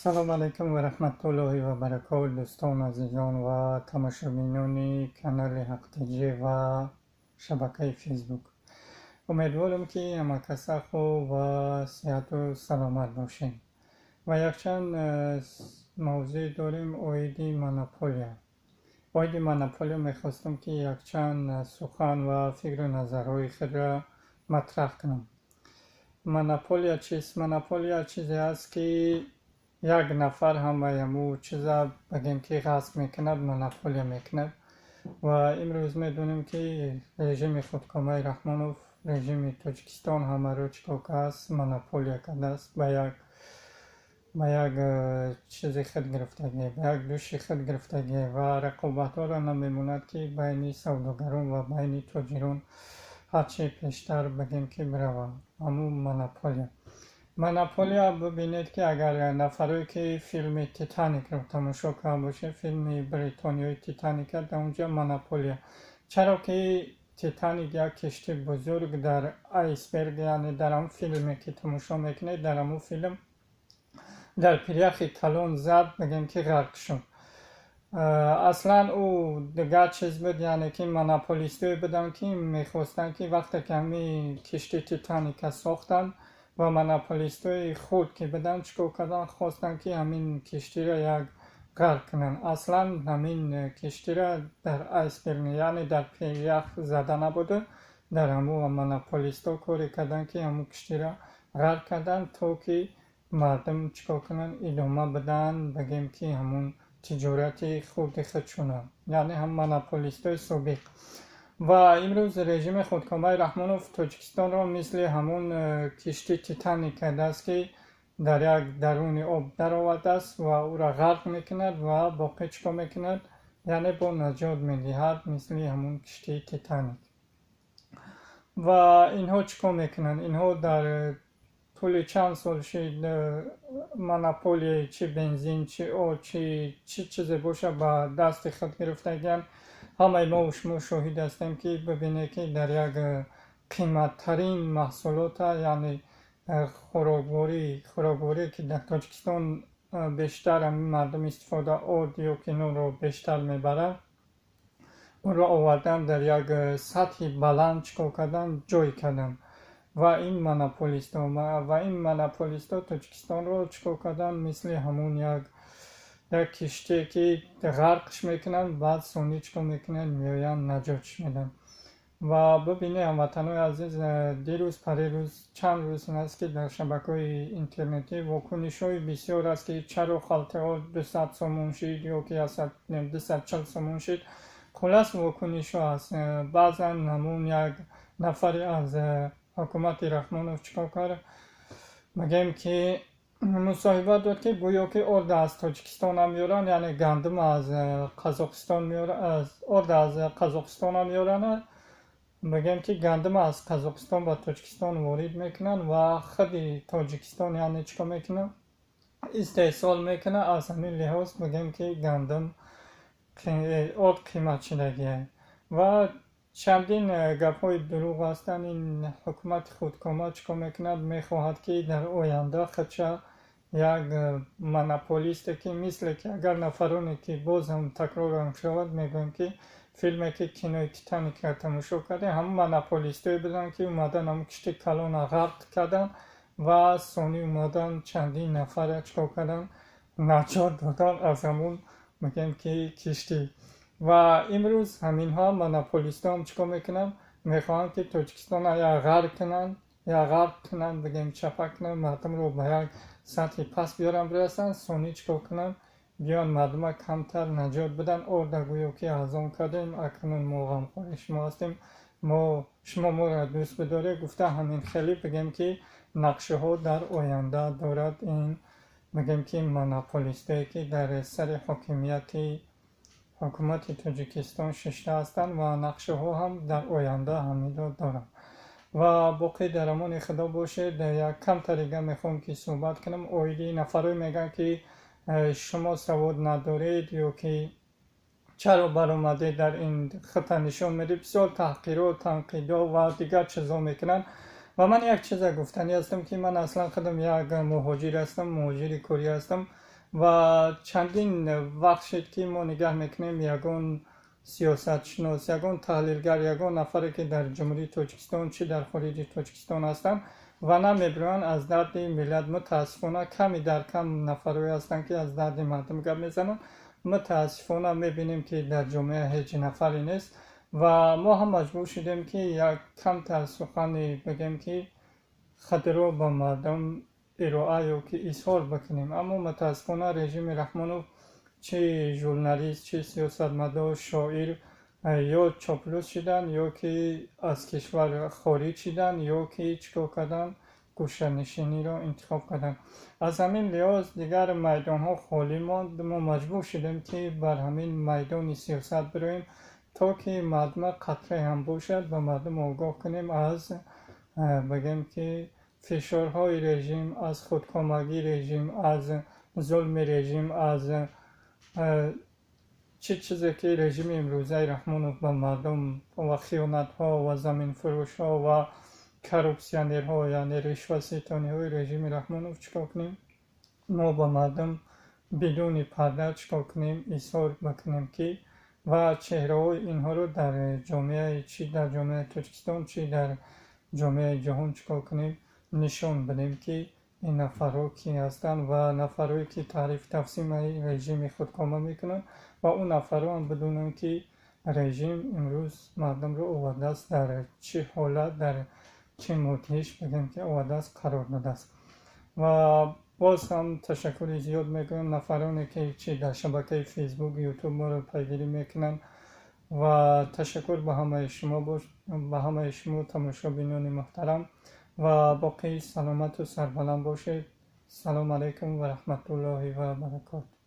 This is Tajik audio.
Салом алайкум ва раҳматуллоҳи ва баракот, дӯстон, азизон ва тамошобинони канали Ҳақтиҷӣ ва шабакаи Фейсбук. Умедворам, ки ҳамакаса хуб ва сиҳату саломат бошед. Ва якчанд мавзӯе дорем оиди монополия. Оиди монополия мехостам, ки якчанд сухан ва фикру назарҳои худро матраҳ кунам. Монополия чист? Монополия чизе аст, ки як нафар ҳамаи ҳамун чиза, бигем, ки ғасб мекунад, монополия мекунад. Ва имрӯз медонем, ки режими худкомаи Раҳмонов, режими Тоҷикистон ҳамаро чӣ кор кардааст? Монополия кардааст, ба як чизи худ гирифтагӣ, ба як дӯши худ гирифтагӣ ва рақобатҳоро намемонад, ки байни савдогарон ва байни тоҷирон ҳарчи пештар, бигем, ки бираванд. Ҳамун монополия. Монополия, бибинед, ки агар нафарое, ки филми «Титаникро» тамошо карда бошед, филми бритониёи «Титаника», дар онҷа монополия. Чаро ки «Титаник», як киштии бузург, дар айсберг, яъне дар ҳамун филме, ки тамошо мекунед, дар ҳамун филм дар пиряхи калон зад, бигем, ки ғарқ шуд. Аслан ӯ дигар чиз буд, яъне ки монополистое буданд, ки мехостанд, ки вақте ки ҳамин киштии «Титаника» сохтанд ва монополистои худ ки буданд, чӣ кор карданд? Хостанд, ки ҳамин киштиро як ғарқ кунанд. Аслан ҳамин киштиро дар айсберг, яъне дар пирях зада набуду дар ҳамун монополистҳо коре карданд, ки ҳамун киштиро ғарқ карданд, то ки мардум чӣ кор кунанд? Идома бидиҳанд, бигем, ки ҳамун тиҷорати хурди худшона, яъне ҳам монополистои собиқ. Ва имрӯз режими худкомаи Раҳмонов Тоҷикистонро мисли ҳамун киштии «Титаник» кардааст, ки дар як даруни об даровардааст ва ӯро ғарқ мекунад ва боқӣ чӣ кор мекунад? Яъне бо наҷот медиҳад, мисли ҳамун киштии «Титаник». Ва инҳо чӣ кор мекунанд? Инҳо дар тӯли чанд сол шид монополияи чи бензин, чи об, чи чӣ чизе боша, ба дасти худ гирифтагианд. Ҳамаи мо шумо шоҳид ҳастем, ки бибинед, ки дар як қиматтарин маҳсулота, яъне хӯрокворӣ, ки дар Тоҷикистон бештар ҳамин мардум истифода, орд ё ки нонро бештар мебаранд, онро овардан дар як сатҳи баланд, чӣ кор карданд? Ҷой карданд. Ва ин монополистҳо Тоҷикистонро чӣ кор карданд? Мисли ҳамун як киштие, ки ғарқш мекунанд, баъд сонӣ чӣ кор мекунанд? Меоянд, наҷотш медиҳанд. Ва бибинед, ҳамватанои азиз, дирӯз, парирӯз, чанд рӯз аст, ки дар шабакаҳои интернетӣ вокунишҳои бисёр аст, ки чаро халтаҳо 200 сомон шид ё ки 240 сомон шид. Хуллас, вокунишҳо аст. Баъзан ҳамун як нафаре аз ҳукумати Раҳмонов чӣ кор кард? Мегӯем, ки мусоҳиба дод, ки гӯё ки орда аз Тоҷикистона меоранд, яъне гандум аз Қазоқистон меоранд, орда аз Қазоқистона меоранд, мегӯем, ки гандум аз Қазоқистон ба Тоҷикистон ворид мекунанд ва худи Тоҷикистон, яъне чӣ кор мекунад? Истеҳсол мекунад. Аз ҳамин лиҳоз, мегӯем, ки гандум, орд қимат шудагиа ва чандин гапҳои дурӯғ ҳастанд. Ин ҳукумати худкома чӣ кор мекунад? Мехоҳад, ки дар оянда худша як монополисте, ки мисле ки агар нафароне, ки боз ҳам такрорам шавад, мегӯем, ки филме, ки кинои «Титаникро» тамошо кардем, ҳамун монополистое буданд, ки омадан, ҳамун киштии калона ғарқ карданд ва сонӣ омадан, чандин нафарро чӣ кор карданд? Наҷот доданд аз ҳамун, мегӯем, ки киштӣ. Ва имрӯз ҳаминҳо, монополистҳо, ҳам чӣ кор мекунанд? Мехоҳанд, ки Тоҷикистонро я ғарқ кунанд, я ғарқ кунанд, бигем, чапа кунанд, мардумро ба як сатҳи паст биёранд, бирасанд, сонӣ чӣ кор кунанд? Биён, мардума камтар наҷот биданд. Орда гӯё ки арзон кардем, акнун мо ғамхори шумо ҳастем, мо шумо моро дӯст бидоред гуфта, ҳамин хеле, бигем, ки нақшаҳо дар оянда дорад ин, мегӯем, ки монополистое, ки дар сари ҳокимияти ҳукумати Тоҷикистон шишта ҳастанд ва нақшаҳо ҳам дар оянда ҳаминро доранд. Ва боқӣ дар амони Худо бошед. Як камтарига мехоҳам, ки суҳбат кунам оиди нафарое, мегӯянд, ки шумо савод надоред ё ки чаро баромадед, дар ин хата нишон медиҳед. Бисёр таҳқирот, танқидҳо ва дигар чизҳо мекунанд. Ва ман як чизе гуфтанӣ ҳастам, ки ман аслан худам як муҳоҷир ҳастам, муҳоҷири корӣ ҳастам. Ва чандин вақт шуд, ки мо нигаҳ мекунем, ягон сиёсатшинос, ягон таҳлилгар, ягон нафаре, ки дар Ҷумҳурии Тоҷикистон, чӣ дар хориҷи Тоҷикистон ҳастанд ва намебироянд аз дарди миллат. Мутаассифона, ками дар кам нафарое ҳастанд, ки аз дарди мардум гап мезананд. Мутаассифона, мебинем, ки дар ҷомеа ҳеҷ нафаре нест ва мо ҳам маҷбур шудем, ки як камтар сухане бигем, ки худро ба мардум ироа ё ки изҳор бикунем. Аммо мутаассифона, режими Раҳмонов чӣ журналист, чӣ сиёсатмадор, шоир ё чоплус шуданд, ё ки аз кишвар хориҷ шуданд, ё ки чӣ кор карданд, гӯшанишиниро интихоб карданд. Аз ҳамин лиҳоз дигар майдонҳо холӣ монд. Мо маҷбур шудем, ки бар ҳамин майдони сиёсат бироем, то ки мардума қатрае ҳам бошад, ба мардум огоҳ кунем аз, бигем, ки фишорҳои режим, аз худкомагии режим, аз зулми режим, аз чӣ чизе, ки режими имрӯзаи Раҳмонов ба мардум ва хиёнатҳо ва заминфурӯшҳо ва коррупсионерҳо, яъне ришваситониҳои режими Раҳмонов, чӣ кор кунем, мо ба мардум бидуни парда, чӣ кор кунем, изҳор бикунем, ки ва чеҳраҳои инҳоро дар ҷомеаи, чӣ дар ҷомеаи Тоҷикистон, чӣ дар ҷомеаи ҷаҳон, чӣ кор кунем, нишон бидем, ки ин нафарҳо кӣ ҳастанд ва нафарҳое, ки таъриф тафсимаи режими худкома мекунанд, ва он нафарҳо ҳам бидонанд, ки режим имрӯз мардумро овардааст дар чӣ ҳолат, дар чӣ мудҳиш, бигем, ки овардааст, қарор додааст. Ва боз ҳам ташаккури зиёд мекунам нафароне, ки чӣ дар шабакаи Фейсбук, Ютуб моро пайгирӣ мекунанд. Ва ташаккур ба ҳамаи шумо бош, ба ҳамаи шумо тамошобинони муҳтарам, ва боқӣ саломату сарбаланд бошед. Салому алайкум ва раҳматуллоҳи ва баракоту.